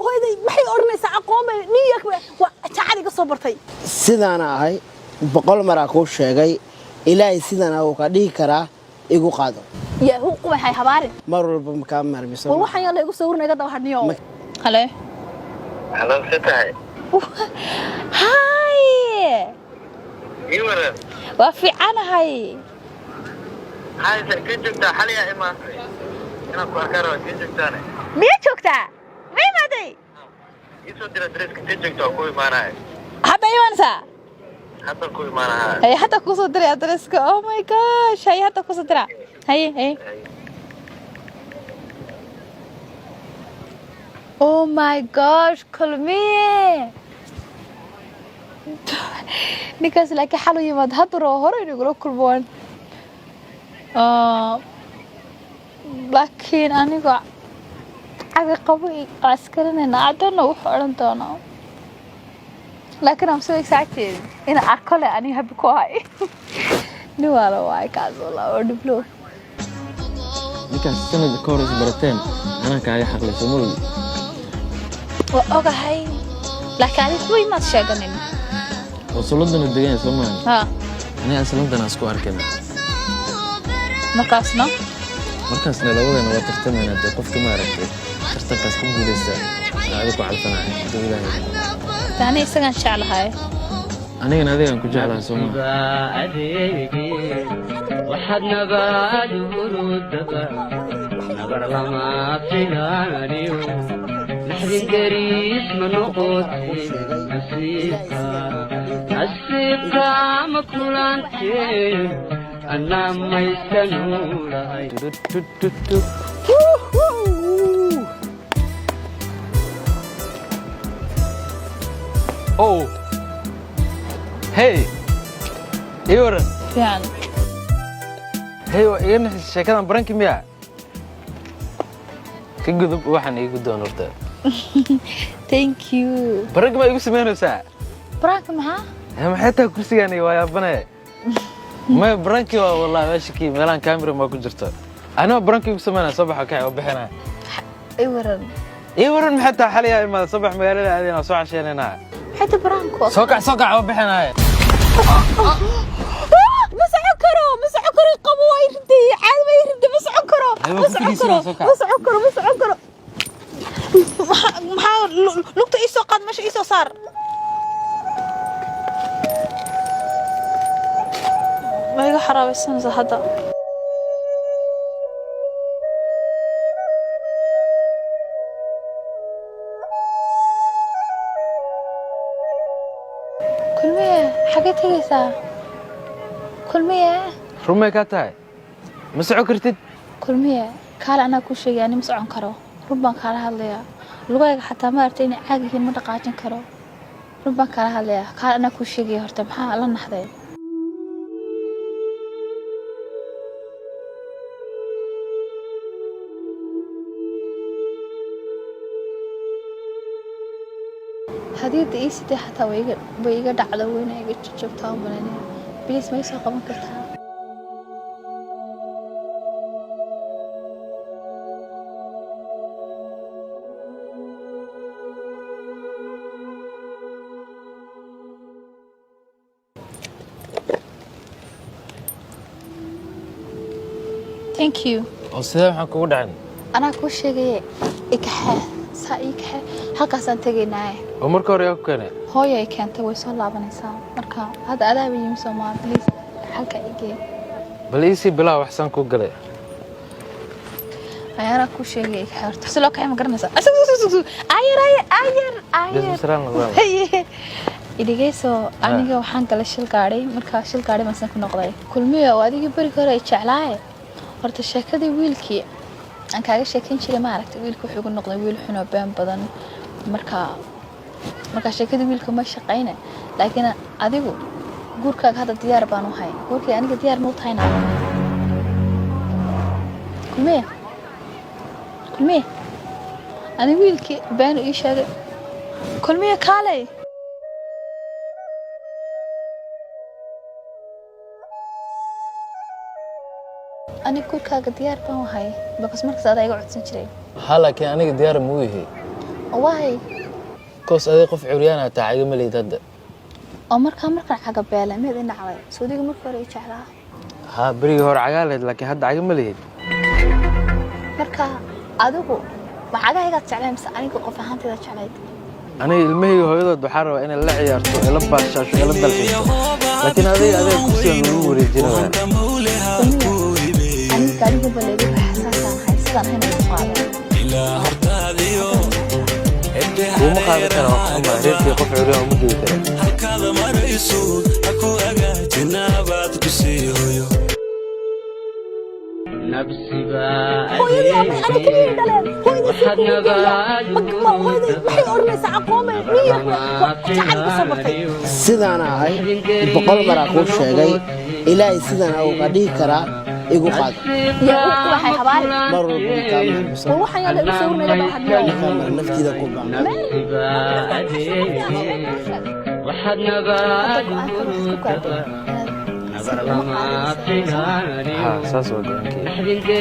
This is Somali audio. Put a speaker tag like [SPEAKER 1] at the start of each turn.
[SPEAKER 1] Hooyaday maxay odhanaysaa? Aqoon bay New York waa jaacad iga soo bartay.
[SPEAKER 2] Sidaana ahay 100 maraa kuu sheegay. Ilaahay sidana wuu ka dhihi karaa, igu qaado.
[SPEAKER 1] Yaahu, qubaxay habaarin.
[SPEAKER 2] Mar walba makaa marmiso.
[SPEAKER 1] War waxaan yaa laygu sawirna, iga daba hadniyo. Hale.
[SPEAKER 3] Hello, see tahay?
[SPEAKER 1] Hi.
[SPEAKER 3] Ii waran.
[SPEAKER 1] Waa fiicanahay.
[SPEAKER 3] Hayse, ka joogtaa? Xaliyaa imaatay. Inaan ku arkaan rabaa, ka joogtaane?
[SPEAKER 1] Miyaa joogtaa? Ma imaaday?
[SPEAKER 3] Ii soo dira adreeska, ka joogtaa, waa ku imaanaya.
[SPEAKER 1] Hadda imaanaysaa?
[SPEAKER 3] Hadda ku imaanaya.
[SPEAKER 1] Haye, hadda kusoo diray adreeska. Oh my gosh, haye, hadda kusoo dira. Haye, haye. Oh my gosh, Kulmiye, ninkaas laakiin xal u yimaad hadda rabo hore inuu igula kulmoon. Laakiin aniga caga qabo askarinayna cadana wuxuu odhan doonaa, laakiin I'm so excited inaan arko le. Aniga happy ku ahay. Nin waala waay kaas, walaa oo dhiblo.
[SPEAKER 4] Ninkaas sanad ka hor isbarateen, anaa kaaga xaqlay, soo ma ogi?
[SPEAKER 1] Waa ogahay, laakiin adiga waxba imaad sheeganin.
[SPEAKER 4] Oo London u degan yahay, soo maahan?
[SPEAKER 1] Ha.
[SPEAKER 4] Aniga as London aan isku arkayna.
[SPEAKER 1] Markaasna?
[SPEAKER 4] Markaasna labadeena waa tartamaynaa dee. Qofka ma aragtay tartankaas ku guuleysta adiga ku calfanaya hadduu Ilaahay.
[SPEAKER 1] Ani isagaan jeclahay.
[SPEAKER 4] Anigana adigaan ku jeclahay, soo maaha?
[SPEAKER 5] Waxaad nabaad hurudaba nabar lama filaaniyo, naxdin dariis ma noqotay. Nasiibka, nasiibka ma kulanteen, anaa maysanuulahay.
[SPEAKER 4] Tut. Oh, hey, ii waran.
[SPEAKER 1] Fiican.
[SPEAKER 4] Hey, waa iga naxis sheekadan. Baranki miya? Ka gudub, waxaan iigu doon horta.
[SPEAKER 1] Thank you.
[SPEAKER 4] Baranki maa igu samaynaysaa?
[SPEAKER 1] Baranka maxaa?
[SPEAKER 4] Maxay tahay kursigaan? Waa yaabane. Maya, baranki waa wallahi meesha kii meelaan camera maa ku jirto. Anima baranki igu samaynaya? Soo baxa, kac, oo bixinaya.
[SPEAKER 1] I waran.
[SPEAKER 4] Ii waran, maxay tahay? Xaliyaa imaada. Soo bax, magaalada aadayna, soo casheenaynaa.
[SPEAKER 1] Maxay tahay baranku?
[SPEAKER 4] Soo kac, soo kac, oo bixinaya.
[SPEAKER 1] Ma socon karo, ma socon karo. Qabo, waa riday, caadi ma riday. Ma socon karo.
[SPEAKER 4] Aywa,
[SPEAKER 1] Ma
[SPEAKER 4] ku
[SPEAKER 1] socon
[SPEAKER 4] fadhiisanaa,
[SPEAKER 1] karo.
[SPEAKER 4] soo kac.
[SPEAKER 1] Ma socon karo, ma socon karo. Maxaa lugta ii soo qaad, meesha ii soo saar. Ma iga xaraabaysanaysaa hadda? Kulmiye, xagee tegaysaa, Kulmiye?
[SPEAKER 4] Rumay kaa tahay? Ma socon kartid?
[SPEAKER 1] Kulmiye, kaale, anaa kuu sheegay. Ani ma socon karo, run baan kaala hadlayaa. Lugayga xataa ma aragtay inay caag yihiin? Ma dhaqaajin karo, run baan kaala hadlayaa. Kaale, anaa kuu sheegaya. Horta maxaa la naxday? Hadiyadda ii sidee xataa way iga dhacda, weyna iga jajabtaa u malaynaya. Please, ma ii soo qaban kartaa? Thank you.
[SPEAKER 4] Oo sidee waxaan kugu dhacin?
[SPEAKER 1] Anaa kuu sheegaye, ikaxee, saa ii kaxee, halkaasaan tegaynaaye.
[SPEAKER 4] Oo marka hore yaa ku keenay?
[SPEAKER 1] Hooyo ay keentay, way soo laabanaysaa. Marka hadda adaaba yimi, soomaa? Please, halka igee.
[SPEAKER 4] Bal iisii bilaa waxsaan kuu galay.
[SPEAKER 1] Ayaanaa kuu sheegaya, ikaxee. Horta si loo kaxee ma garanaysaa? Ayar, ayar, ayar, ayar.
[SPEAKER 4] Bismisraan la.
[SPEAKER 1] Idhigeyso, aniga waxaan galay shil gaadhay. Markaa shil gaadhay baan san ku noqday. Kulmiyo, oo adigii berigi hore ay jeclaaye, horta sheekadii wiilkii aan kaaga sheekayn jiray, ma aragtay? Wiilka wuxuu igu noqday wiil xun oo been badan. Marka sheekadii wiilka ma shaqayne, laakiin adigu guurkaaga hadda diyaar baan u hay. Guurkii aniga diyaar ma u tahayna, Kulmiye? Kulmiye, aniga wiilkii beenu ii sheegay. Kulmiye, kaalay. Aniga guurkaaga diyaar baan u hay, because markaas adaa iga codsan jiray.
[SPEAKER 4] Ha, laakiin aniga diyaar muu yihi.
[SPEAKER 1] Waay?
[SPEAKER 4] Koos adiga qof curyaana taa, caga ma lihid hadda.
[SPEAKER 1] Oo markaa markaan caga beelay mid i nacday, suudiga marka hore i jeclaa.
[SPEAKER 4] Haa, berigii hore cagaa lahayd, laakiin hadda caga ma lihid.
[SPEAKER 1] Marka adigu ma cagahaygaad jeclayd mise aniga qof ahaantayda jeclayd?
[SPEAKER 4] Aniga ilmahayga hooyadood waxaa rabaa inay la ciyaarto, ee la baashaasho, ee la dalxiiso, laakiin adiga kursigan lagu wareejinaya.
[SPEAKER 1] Kulmiya, aniga gaadhiguba laygu baxsaasaan ahay, sidaan ahayna igu qaado.
[SPEAKER 4] Kuuma qaadan kara, waa kuma reerkii qof curyaan uma geyi kara.
[SPEAKER 6] Halkaada marayso ha ku agaajinabaad ku sii hoyo.
[SPEAKER 7] Hooyadii ama ana keliya dhaleen, hooyadii sii kugu geeya. Ma hooyadii maxay oranaysaa? Aqoomay miyir jacayl ku soo bartay.
[SPEAKER 2] Sidaan ahay 100 maraa kuu sheegay, Ilaahay sidaan uu ka dhihi karaa igu qaado.
[SPEAKER 1] Iyo waxay habaari.
[SPEAKER 2] Mar walba ninkaa maxbuusan.
[SPEAKER 7] War waxaan yaa la igu sawirnaya baa hadmiyo.
[SPEAKER 2] Ninkaa mar naftiida ku baahnaa.
[SPEAKER 1] Hadda go-aanka waxaad ku gaadhay inaad si uma qaadayso?
[SPEAKER 4] Haa, saas waa go-aankeyga.